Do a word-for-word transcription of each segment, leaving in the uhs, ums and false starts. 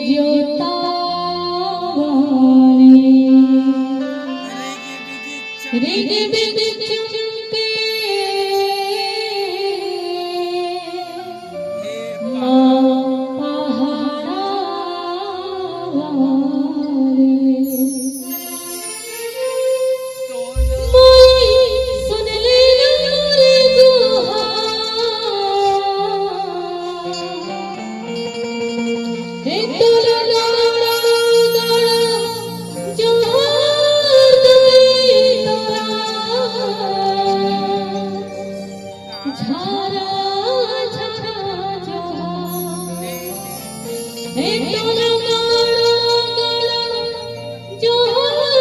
Jotawali. Rig big चमके माँ पहाड़ा वाली। माई सुन ले मोर गुहार। हे तोरा जोहार दुई तोरा। झारा झारा जोहार। हे तोरा गाड़ा गाड़ा जोहार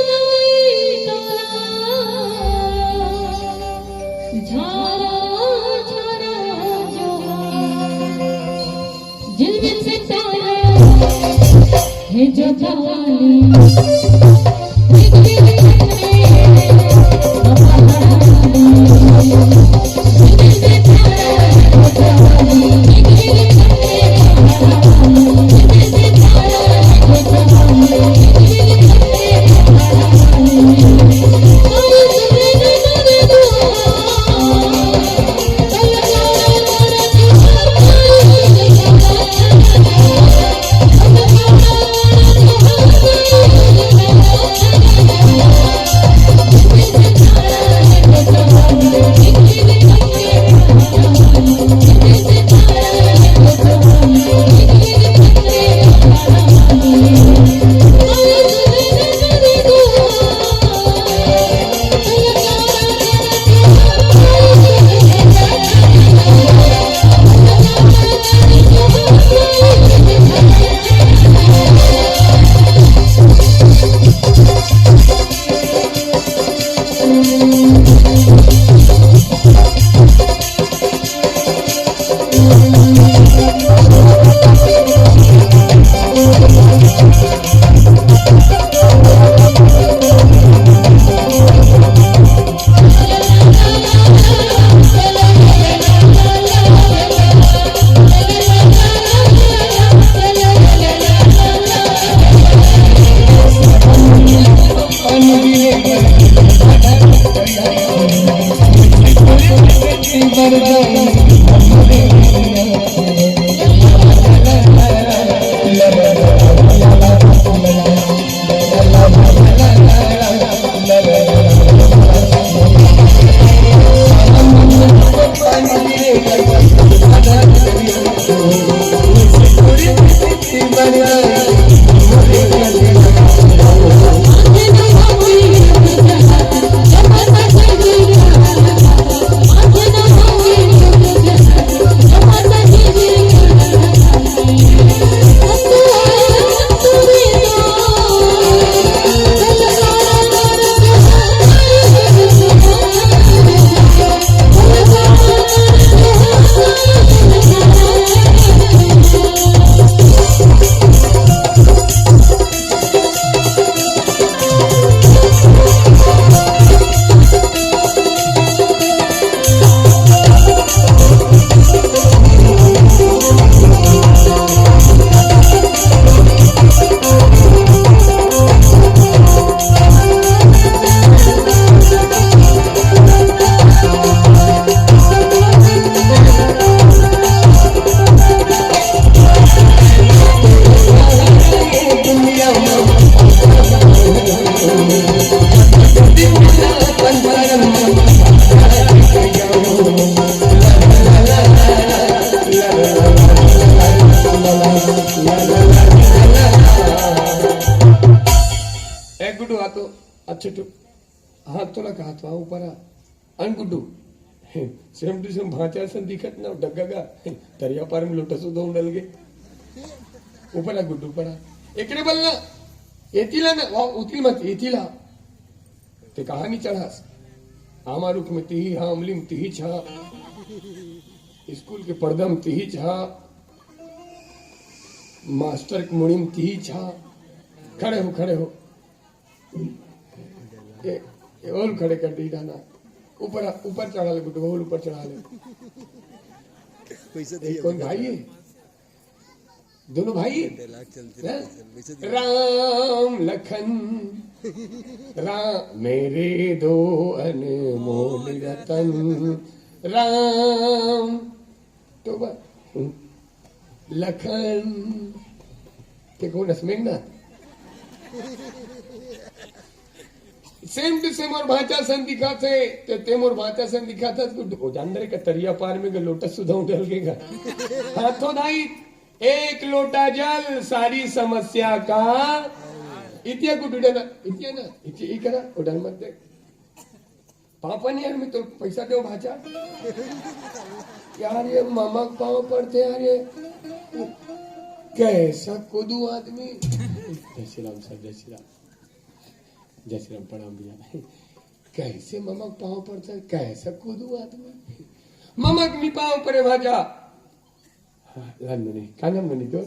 गई तोरा। झारा झारा जोहार। झिलमिल सितारा हे जोतावाली। ए गुड्डू, आ तो अच्छा टू, हाथ तोला कहा तो आ ऊपर आ। अन गुड्डू, same to same भांचा सन दिखत ना, डग्गा गा, तरिया पार में लोटा सुधो उड़ल गे। ऊपर आ गुड्डू, ऊपर आ। एकरे बल ना, एतिला ना, वा उतिल मत, एतिला। ते कहानी चढ़ास। आमा रुख में तिही हा, अमली में तिही छा। स्कूल के पर्दा में तिही छा। मास्टर के मुड़ी में तिही छा। खड़े हो, खड़े हो। ए, ए, ओल खड़े कर दी डाना। ऊपर, ऊपर चढ़ा ले गुड्डू, ओल ऊपर चढ़ा ले। पैसे ए, दिए कौन भाई है? दोनों भाई हैं? राम लखन, राम मेरे दो अनमोल रतन, राम तो बा-, लखन, ते कोन हस, मेघनाथ? सेम टू सेम मोर भांचा सन दिखाथे, ते, ते मोर भांचा सन दिखाथे, तो ओ जान दे रे का तरिया पार में के लोटा सुधा उठल के का। हाथों दाई, एक लोटा जल, सारी समस्या का। इतिया को डुडे ना, इतिया ना, इतिया ही करा, ओ डर मत दे। पापा नहीं यार, मैं तो पैसा दो भांचा। यार, ये मामा के पाँव पड़थे यार, ये कैसा कोदू आदमी। जय श्री राम सर, जय श्री राम। जय श्री राम, प्रणाम भैया। कैसे मामा के पाँव पड़थे, कैसा कोदू आदमी। मामा के नहीं पाँव पड़े भांचा। हाँ, लाल मुनि, का नाम मुनि तो?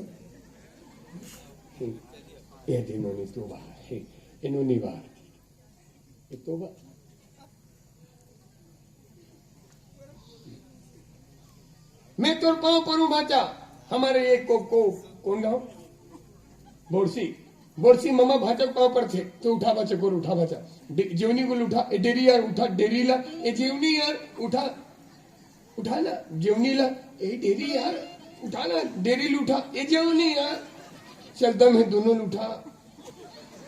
ये दे नोनी तो बा, ये नोनी बा। ये तो बा। मैं तोर पाँव परूं भांचा। हमारे एक को, को, कोन गांव? बोरसी। बोरसी मामा भांचा के पाँव पड़थे, तो उठा भांचा, कोर उठा भांचा। डे-, जेवनी को उठा, ए डेरी यार उठा, डेरी ला, ए जेवनी यार उठा, उठा ना, जेवनी ला, ए डेरी यार उठा ना, डेरी ल उठा, ए जेवनी यार। चल दम है दोनों ल उठा।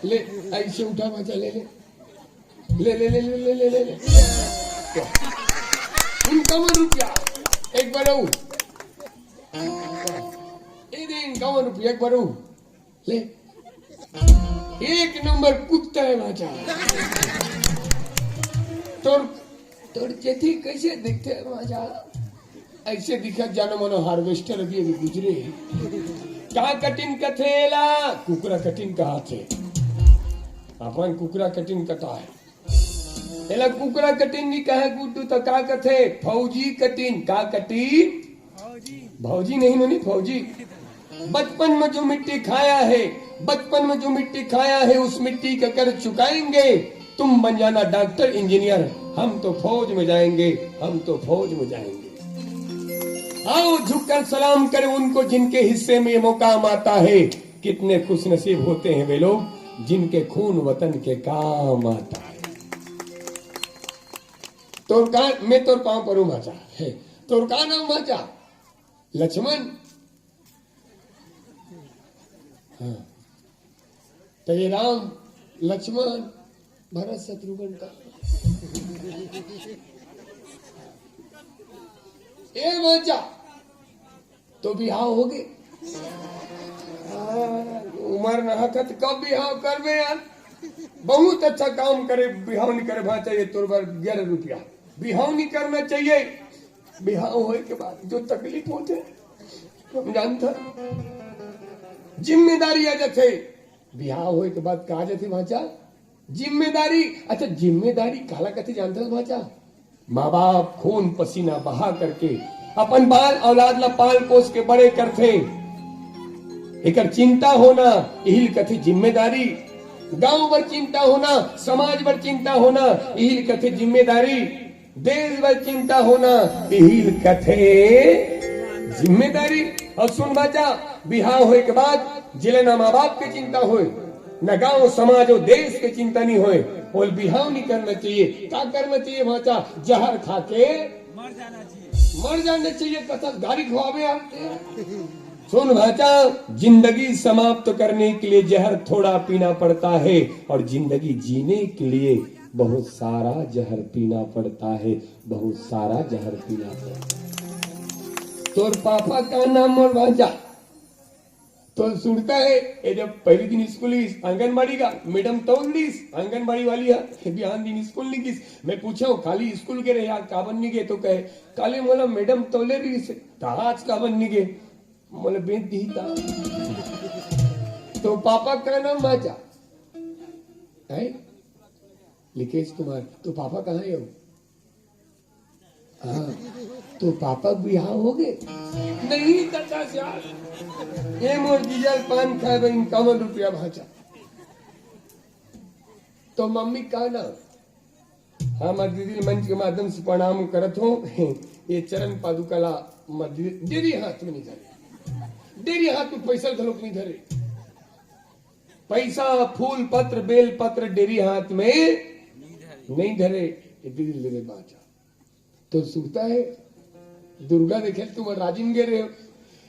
ले, ऐसे उठा भांचा, ले, ले। ले, ले, ले, ले। इक्यावन रुपया, एक बार और। ए दे, इक्यावन रुपया, एक बार और। ले। एक नंबर कुत्ता है भांचा। तोर, तोर चेथी कैसे दिखथे भांचा? ऐसे दिखत जानो मनो harvester अभी, अभी गुजरे। का कटिन कथे एला? कुकरा कटिन कहाथे। अपन कुकरा कटिन कटाय। एला कुकरा कटिन नहीं कहे गुड्डू, तो का कथे? फौजी कटिन। का कटिन? भौजी नहीं, नहीं, फौजी। बचपन में जो मिट्टी खाया है, बचपन में जो मिट्टी खाया है, उस मिट्टी का कर्ज चुकाएंगे। तुम बन जाना डॉक्टर, इंजीनियर, हम तो फौज में जाएंगे, हम तो फौज में जाएंगे। आओ, झुककर सलाम करें उनको, जिनके हिस्से में ये मुकाम आता है। कितने खुशनसीब होते हैं वे लोग, जिनके खून वतन के काम आता है। तोर का, मैं तोर पाँव परूं भांचा। हे, तोर का नाम भांचा? लक्ष्मण। हाँ। तो ये राम, लक्ष्मण, भरत, शत्रुघ्न का। ए भांचा, तो बिहाव होगे। हाँ, उमर नहात हे त कब बिहाव करबे यार? बहुत अच्छा काम करे, बिहाव नहीं करे भांचा, ये तोर बर ग्यारह रुपया। बिहाव नहीं करना चाहिए। बिहाव होए के बाद जो तकलीफ होथे, हम जानथन। जिम्मेदारी आ जाथे। बिहाव होए के बाद का आ जाथे भांचा? जिम्मेदारी। अच्छा, जिम्मेदारी काला कथे जानथस भांचा? माँ बाप खून पसीना बहा करके अपन बाल औलाद ला पाल पोस के बड़े करथे। एकर चिंता होना, इही ल कथे जिम्मेदारी। गांव बर चिंता होना, समाज बर चिंता होना, इही ल कथे जिम्मेदारी। देश बर चिंता होना, इही ल कथे जिम्मेदारी। अउ सुन भांचा, बिहाव होए के बाद जेला ना माँ बाप के चिंता होए, ना गांव समाज अउ देश के चिंता नहीं होए, ओला बिहाव नहीं करना चाहिए। का करना चाहिए भांचा? जहर खा के मर जाना चाहिए। कथस गारी खवाबे यार। सुन भांचा, जिंदगी समाप्त करने के लिए जहर थोड़ा पीना पड़ता है और जिंदगी जीने के लिए बहुत सारा जहर पीना पड़ता है, बहुत सारा जहर पीना पड़ता है। तोर पापा का नाम मोर भांचा? तो सुनता है, ये जब पहली दिन स्कूल गिस, आंगनबाड़ी गा, मैडम तौल दिस, आंगनबाड़ी वाली हा, बिहान दिन स्कूल नहीं गिस। मैं पूछा हूँ, काली स्कूल गे रहे, आज काबर नहीं गे? तो कहे, काली मोला मैडम तौले रहिस, त आज काबर नहीं गे? मोला बेच दिही ता। तो पापा का नाम भांचा? है? लिकेश कुमार, तो पापा कहाँ है वो? हाँ, तो पापा के बिहाव होगे? नहीं कथस यार, ये मोर जीजा ल पान खाए बर इक्यावन रुपया भांचा। तो मम्मी का नाम? हाँ, मैं दीदी ल मंच के माध्यम से प्रणाम करत हूँ। ये चरण पादुका ला मैं दीदी, दीदी हाथ में नहीं जाने। डेरी हाथ में पैसा घलोक नहीं धरे। पैसा, फूल पत्र, बेल पत्र डेरी हाथ में नहीं धरे। ये दिल ले रे बाचा। तो सुनता है, दुर्गा देखे तुम राजिम गे रहे हो।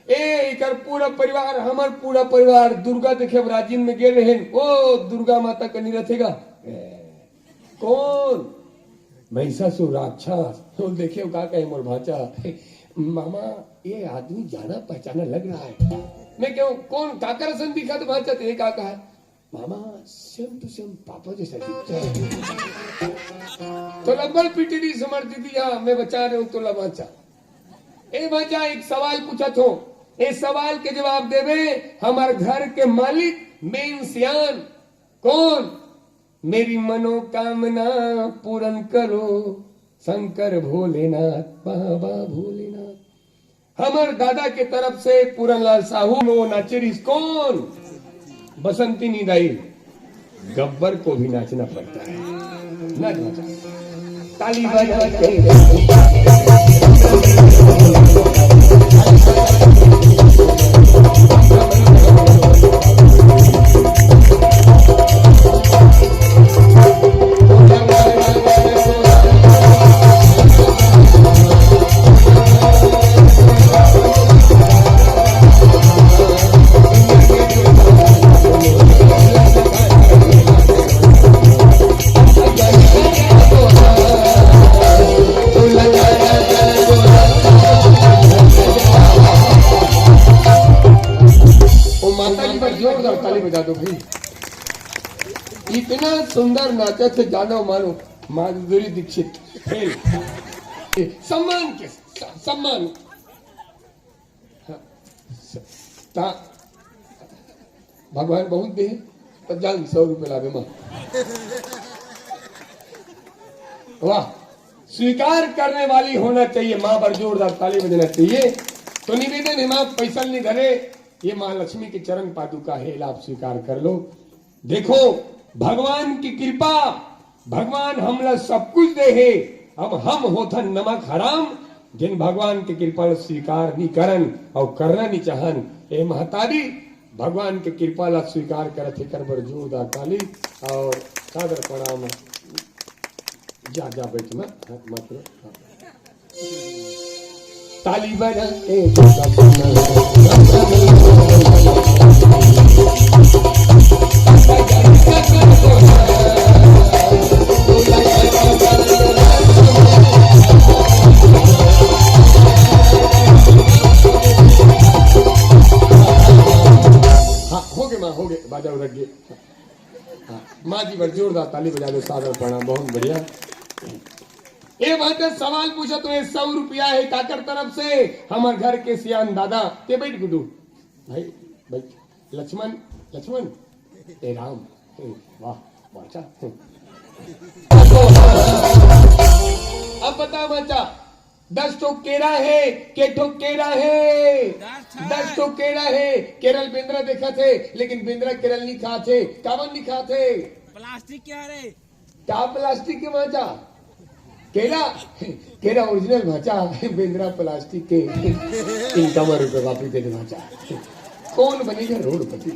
ए, इकर पूरा परिवार, हमर पूरा परिवार दुर्गा देखे अब राजिम में गे रहे। ओ दुर्गा माता कनी रथेगा। ए, कौन? महिषासुर राक्षस। तो देखे का कहे मोर भांचा, मामा, ये आदमी जाना पहचाना लग रहा है। मैं कहूँ, कौन काकर सन दिखा तो भांचा, तो ये का कहा, मामा, सेम टू सेम पापा जैसा दिखता है। तो लब्बल पीटी दी समर दीदी, हाँ, मैं बचा रहे हूँ तो लबाचा। ए बचा, एक सवाल पूछा थो, ए सवाल के जवाब देवे हमार घर के मालिक मेन सियान। कौन? मेरी मनोकामना पूर्ण करो शंकर भोलेनाथ, बाबा भोलेनाथ। हमर दादा के तरफ से पूरनलाल साहू में वो नाचे रिस कौन? बसंती निदाई। गब्बर को भी नाचना पड़ता है। नाच बजा। ताली बजा के। ओ माता जी पर जोरदार ताली बजा दो भाई। इतना सुंदर नाचा थे, जानो मानो, माधुरी दीक्षित फेल। सम्मान के स-, सम्मान। हाँ, स-, ता-, भगवान बहुत दे, पर जान सौ रुपये लागे माँ। वाह, स्वीकार करने वाली होना चाहिए, माँ पर जोरदार ताली बजना चाहिए। तो निवेदन है माँ, पैसा नहीं धरे, ये माँ लक्ष्मी के चरण पादुका है, आप स्वीकार कर लो। देखो, भगवान की कृपा, भगवान हमला सब कुछ दे हे, अब हम होथन नमक हराम, जिन भगवान की कृपा ला स्वीकार नहीं करन और करना नहीं चाहन। ए महतारी, भगवान के कृपा ला स्वीकार करत हे, कर बर जोरदार ताली और सादर प्रणाम। जा, जा, बैठ, मत, मत रो। ताली बजा के। हाँ, हो गए माँ, हो गए, बाजा उरक गए। हाँ, माँ जी बर जोरदार ताली बजा दो, सादर प्रणाम, बहुत बढ़िया। ए बात है, सवाल पूछा तो ये सौ रुपया है काकर तरफ से, हमार घर के सियान दादा। ते बैठ गुड्डू भाई, बैठ। लक्ष्मण, लक्ष्मण, ए राम, ए वाह, बाचा। अब बता बच्चा, दस ठो केरा है, के ठो केरा है? दस ठो। दस ठो केरा है। केरल बेंदरा देखा थे, लेकिन बेंदरा केरल नहीं खा थे। कावन नहीं खा थे? प्लास्टिक क्या रे? का प्लास्टिक के माचा? केरा, केरा ओरिजिनल माचा, बेंदरा प्लास्टिक के। इनका मर रुपए वापस दे दे माचा। कौन बनेगा रोडपति?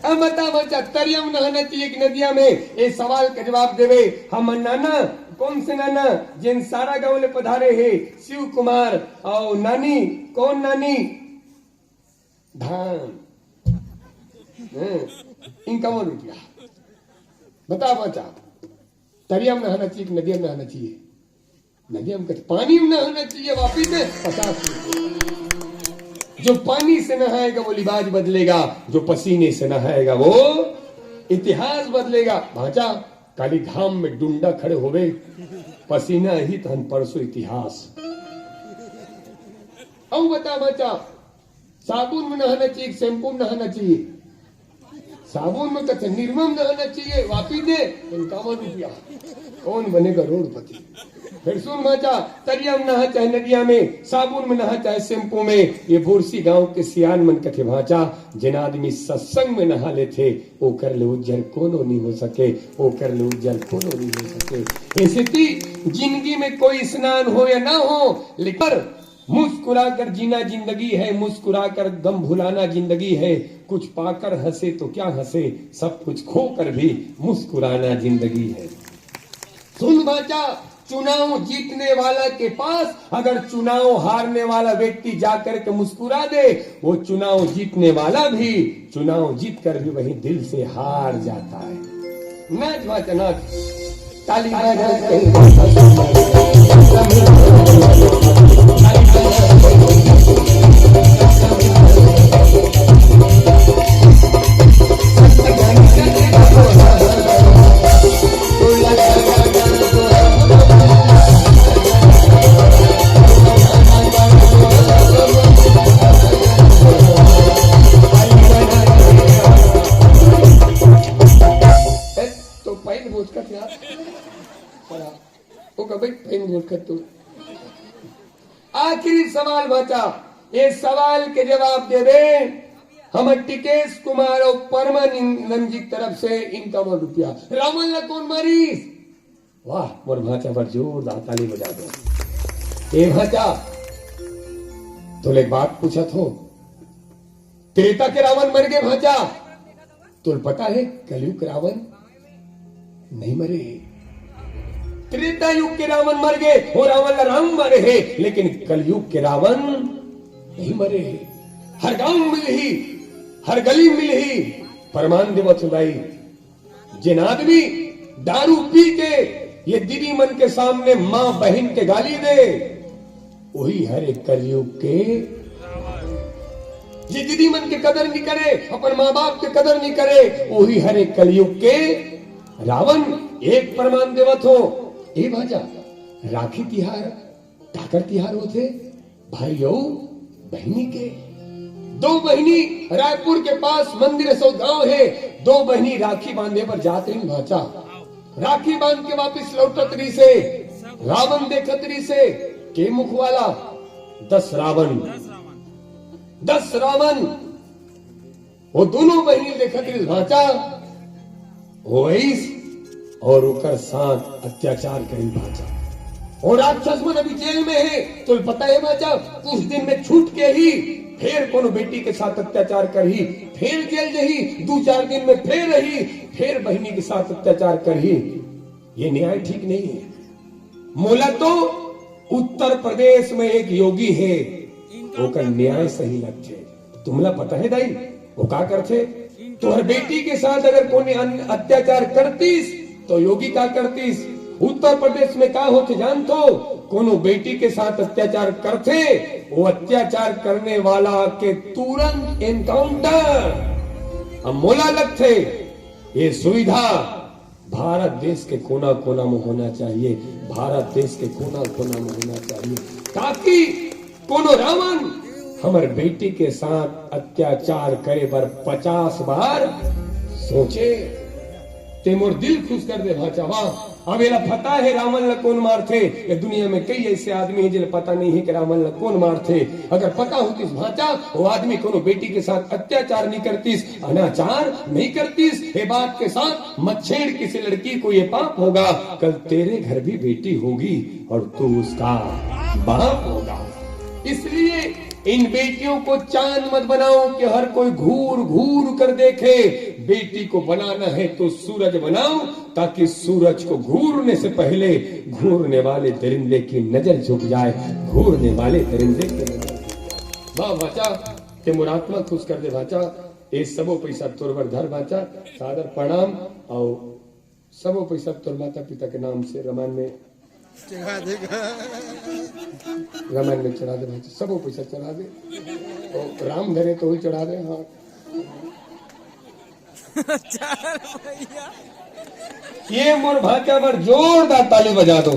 अब बता बच्चा, तरिया में नहाना चाहिए कि नदिया में? ए सवाल का जवाब देवे हम नाना। कौन से नाना? जिन सारा गांव ले पधारे हे, शिव कुमार। और नानी, कौन नानी? धान। हैं, इनका मन रुपया। बता बच्चा, तरिया में नहाना चाहिए कि नदिया में नहाना चाहिए? नदिया में कथे, पानी में नहाना चाहिए, वापिस में पचास रुपये। जो पानी से नहाएगा वो लिबाज बदलेगा, जो पसीने से नहाएगा वो इतिहास बदलेगा। भांचा, काली घाम में डुंडा खड़े होवे, पसीना ही तहन परसों इतिहास। अब बता भांचा, साबुन में नहाना चाहिए, शैम्पू में नहाना चाहिए? साबुन में कथे निरमा में नहाना चाहिए, वापिस दे, इनकावन रुपया। कौन बनेगा रोडपति? फिर सुन भांचा, तरिया में नहा चाहे नदिया में, साबुन में नहा चाहे शैम्पू में, ये बोरसी गांव के सियान मन कथे भांचा, जिन आदमी सत्संग में नहा लेथे, ओकर ले उज्जर कोनो नहीं हो सके, ओकर ले उज्जर कोनो नहीं हो सके। ऐसे ती जिंदगी में कोई स्नान हो या ना हो, लेकिन मुस्कुरा कर जीना जिंदगी है, मुस्कुरा कर गम भुलाना जिंदगी है। कुछ पाकर हंसे तो क्या हंसे, सब कुछ खोकर भी मुस्कुराना जिंदगी है। सुन भांचा, चुनाव जीतने वाला के पास अगर चुनाव हारने वाला व्यक्ति जाकर के मुस्कुरा दे, वो चुनाव जीतने वाला भी चुनाव जीत कर भी वही दिल से हार जाता है। नाच भांचा, नाच। ताली बजाओ। तो पैन बोझ का क्या? वो कभी पैन बोझ का तू। आखिरी सवाल बचा, ये सवाल के जवाब देवे हमर टिकेश कुमार और परमानंद जी तरफ से इक्यावन रुपया। रावण ला कौन मारिस? वाह, मोर भांचा बर जोरदार ताली बजा दो। ए भांचा, तोले एक बात पूछत हो, त्रेता के रावण मर गे भांचा, तोल पता है कलयुग के रावण नहीं मरे हे। त्रेता युग के रावण मर गे, वो रावण ला राम मारे हे, लेकिन कलयुग के रावण नहीं मरे हे। हर गांव मिलही, हर गली मिलही, परमान देवत हो दाई। जेन आदमी दारू पी के ये दीदी मन के सामने माँ बहिन के गाली दे, वही हरे कलयुग के। जे दीदी मन के कदर नहीं करे, अपन माँ बाप के कदर नहीं करे, वही हरे कलयुग के रावण। एक परमान देवत हो, ए भांचा, राखी तिहार काकर तिहार होथे? भाई अउ बहिनी के। दो बहिनी रायपुर के पास मंदिर सो गांव हे, दो बहिनी राखी बांधे बर जात रहिन भांचा। राखी बांध के वापिस लौटत रहिसे, रावण देखत रहिसे, के मुख वाला? दस रावण, दस रावण। वो दोनों बहिनी देखत रहिस भांचा, वो आइस और ओकर साथ अत्याचार करिन भांचा। और राक्षस मन अभी जेल में हे, तो पता है भांचा, कुछ दिन में छूट के ही फेर कोनो बेटी के साथ अत्याचार करही, फेर जेल जही, दू चार दिन में फेर रही, फेर बहिनी के साथ अत्याचार करही। ये न्याय ठीक नहीं है। मोला तो उत्तर प्रदेश में एक योगी हे, ओकर न्याय सही लगथे। तुमला पता है दाई, वो का करथे? तोहर बेटी के साथ अगर कोने अन-, अत्याचार करतीस, तो योगी का करतीस? उत्तर प्रदेश में का होथे जानथो? कोनो बेटी के साथ अत्याचार करथे, वो अत्याचार करने वाला के तुरंत एनकाउंटर। अब मोला लगथे, ये सुविधा भारत देश के कोना-कोना में होना चाहिए, भारत देश के कोना-कोना में होना चाहिए, ताकि कोनो रावण हमर बेटी के साथ अत्याचार करे बर पचास बार सोचे। ते मोर दिल खुश कर दे भांचा। वाह, अब एला पता है रावण ला कौन मारथे। ये दुनिया में कई ऐसे आदमी हैं जिन्हें पता नहीं है कि रावण ला कौन मारथे। अगर पता होतिस भांचा, वो आदमी कोनो बेटी के साथ अत्याचार नहीं करतिस, अनाचार नहीं करतिस। ये बात के साथ मत छेड़ किसी लड़की को, ये पाप होगा। कल तेरे घर भी बेटी होगी और तू उसका बाप होगा। इसलिए इन बेटियों को चांद मत बनाओ कि हर कोई घूर घूर कर देखे। बेटी को बनाना है तो सूरज बनाओ, ताकि सूरज को घूरने से पहले घूरने वाले दरिंदे की नजर झुक जाए, घूरने वाले दरिंदे की नजर झुक जाए। वाह भांचा, ते मोर आत्मा खुश कर दे भांचा। ये सबो पैसा तोर बर धर भांचा, सादर प्रणाम। और सबो पैसा तोर माता पिता के नाम से रामायण में, चढ़ा देगा। रामायण में चढ़ा दे भांचा, सबो पैसा चढ़ा दे। और राम धरे तो ही चढ़ा दे। हाँ, ये मोर भांचा बर जोरदार ताली बजा दो,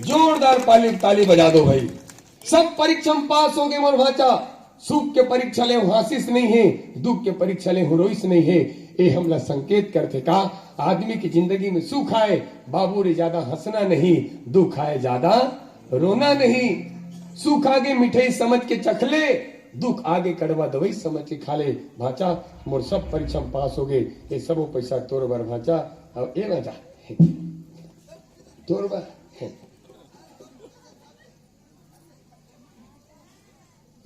जोरदार ताली, ताली बजा दो भाई। सब परीक्षा में पास हो गे मोर भांचा। सुख के परीक्षा ले हंसिस नहीं है, दुख के परीक्षा ले रोइस नहीं है। ये हमला संकेत करथे का आदमी की जिंदगी में सुख आए, बाबू रे, ज्यादा हंसना नहीं, दुख आए ज्यादा रोना नहीं। सुख आगे मिठाई समझ के चख ले, दुख आगे कड़वा दवाई समझ के खा ले। भांचा, मोर सब परीक्षा में पास हो गे, ये सबो पैसा तोर बर भांचा। अब ए ना जा, तोर बर।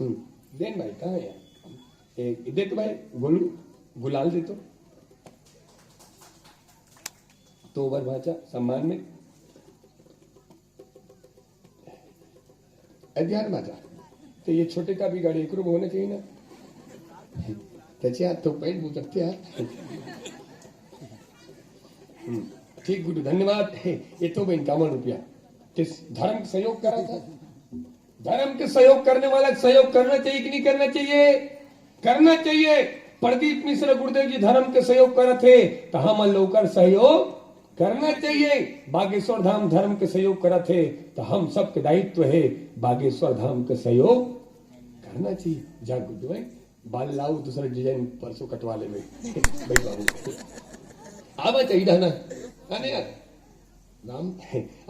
हम्म, देन भाई, कहाँ है यार? ए, दे तो भाई, गोलू, गुलाल दे तो। तो ओवर भांचा, सम्मान में। ए, ध्यान भांचा। तो ये छोटे का भी गाड़ी एकरो में होना चाहिए ना। तो अच्छा, तो पैंट बुझकते यार। हम्म, ठीक, गुड्डू, धन्यवाद। हे, ये तो भाई इक्यावन रुपया। किस धर्म के सहयोग करा था? धर्म के सहयोग करने वाला के सहयोग करना चाहिए कि नहीं करना चाहिए? करना चाहिए। प्रदीप मिश्र गुरुदेव जी धर्म के सहयोग करत हे, तो हम लोग कर सहयोग करना चाहिए। बागेश्वर धाम धर्म के सहयोग करत हे, तो हम सबके दायित्व है बागेश्वर धाम के सहयोग करना चाहिए। जा गुड्डू भाई, बाल लाओ, दूसरा डिजाइन परसों कटवा ले भाई। भाई बाबू, आवा चाहिए ना, आने यार। राम,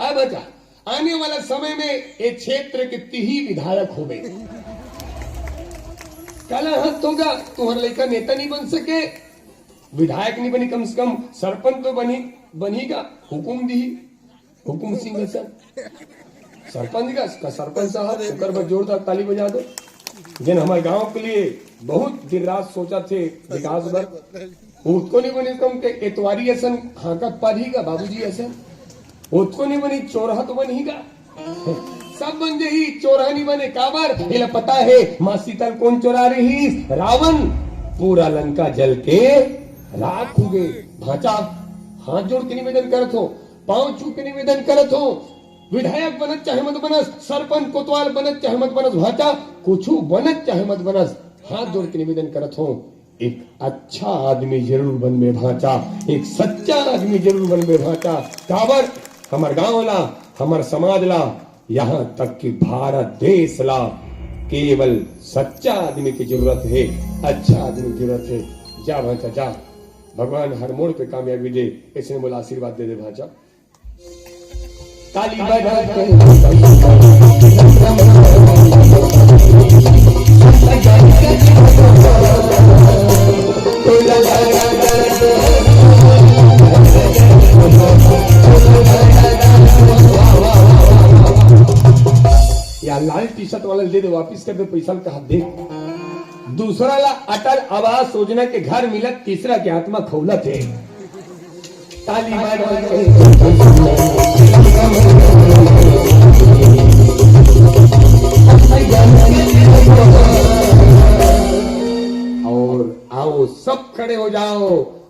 आ बचा, आने वाला समय में ये क्षेत्र के तिही विधायक होबे। काला हाथ होगा, तुम्हारा लड़का नेता नहीं बन सके, विधायक नहीं बनी, कम से कम सरपंच तो बनी, बनीगा, हुकुम दी, हुकुम सिंह हसन। सरपंच का, का सरपंच साहब, ओकर बर जोरदार ताली बजा दो। जिन हमारे गांव के लिए बहुत दिन रात सोचा थे विकास बर, ओतको नहीं बनी कम के एतवारी असन हांकत पारही का बाबूजी असन। ओतको नहीं बनी, चोरहा तो बनही का। सब बन जही, चोरहा नहीं बने। काबर? एला पता है, माँ शीतल कौन चोरा रही? रावण। पूरा लंका जल के राख हो गए। भांचा, हाथ जोड़ के निवेदन करत हो, पांव छू के निवेदन करत हो, विधायक बनत चाहे मत बनस, सरपंच कोतवाल बनत चाहे मत बनस, भांचा कुछू बनत चाहे मत बनस, हाथ जोड़ के निवेदन करत हो, एक अच्छा आदमी जरूर बनबे भांचा, एक सच्चा आदमी जरूर बनबे भांचा। काबर? हमर गांव ला, हमर समाज ला, यहाँ तक कि भारत देश ला केवल सच्चा आदमी की जरूरत है, अच्छा आदमी की जरूरत है। जा भांचा जा, भगवान हर मोड़ पे कामयाबी दे, इसने बोला आशीर्वाद दे दे भांचा। ताली बजा के या लाल टी शर्ट वाला दे दे, वापिस कर दे पैसा, कहा दे। दूसरा ला अटल आवास योजना के घर मिलत, तीसरा के आत्मा खौलत है। ताली मार। और आओ, सब खड़े हो जाओ,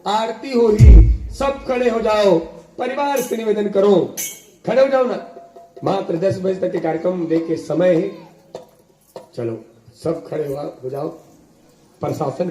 आरती होही, सब खड़े हो जाओ, परिवार से निवेदन करो, खड़े हो जाओ ना। मात्र दस बजे तक के कार्यक्रम देख के समय है। चलो, सब खड़े हुआ हो जाओ। प्रशासन